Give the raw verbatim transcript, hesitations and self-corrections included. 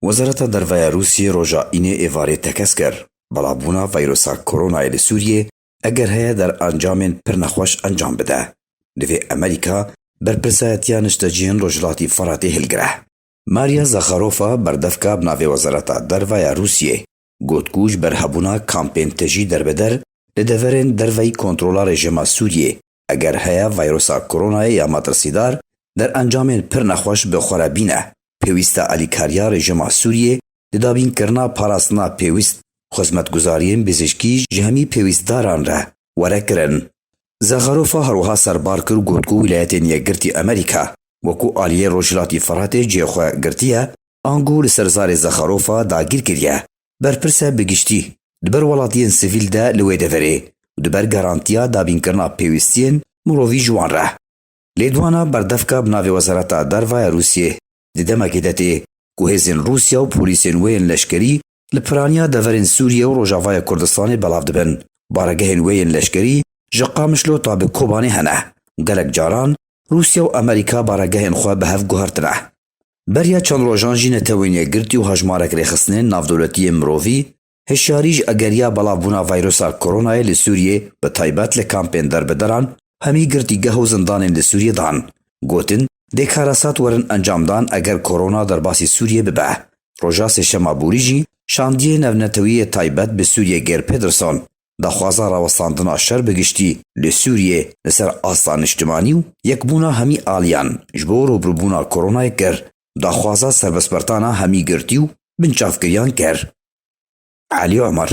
Wezareta Derve ya Rûsiyê roja Înê êvarê tekez kir, belavbûna vayrusa koronayê li Sûriyê eger heye der encamên pir nexweş encam bide. Divê Amerîka berpirsayetiya niştecihên Rojhilatî Firatê hilgire. Maria Zakharova, berdevka bi navê Wezareta Derve ya Rûsiyê, got ku ji ber hebûna kampên tijî derbeder li deverên derveyî kontrola rejîma Sûriyê, eger heye vayrusa koronayê ya metirsîdar der encamên pir nexweş bi xwe re bîne, pêwîst e alîkariya rejîma Sûriyê di dabînkirina parastina pêwîst, xizmetguzariyên bizîşkî ji hemî pêwîstdaran re were kirin. Zakharova herwiha serbar kir û got ku Wîlayetên Yekgirtî Amerîka wekû aliyê Rojhilatî Firatê cihê xwe girtiye, ango li ser zarê Zakharova dagîr kiriye. Berpirs e bi giştî di ber welatiyên sivîl de li wê deverê û di ber garantiya dabînkirina pêwîstiyên mirovî ji wan re. Lêdwana berdevka bi navê Wezareta Derve ya Rûsiyê di demekê de tê ku hêzên Rûsya û polîsên wê yên leşkerî li piraniya deverên Sûriye û Rojavaya Kurdistanê belav dibin. Baregehên wê yên leşkerî ji Qamişlo ta bi Kobanê hene. Gelek caran Rûsya û Amerîka baregehên xwe bi hev guhertine. Beriya çend rojan jî Netewên Yekgirtî û hejmarek rêxistinên navdewletî yên mirovî hişyarî ji egeriya belavbûna vayrusa koronayê li Sûriyê, bi taybet li kampên derbederan, hemî girtîgeh û zindanên li Sûriyê dan. Gotin, dê karesat werin encamdan eger korona derbasî Sûriyê bibe. Roja Sêşema borî jî şandiyê navnetewî yê taybet bi Sûriyê Geir Pedersen daxwaza rawestandina şer bi giştî li Sûriyê li ser asta niştimanî û yekbûna hemî aliyan ji bo rûbirûbûna koronayê kir, daxwaza serbestbertana hemî girtî û binçavkiriyan kir. Elî Omer.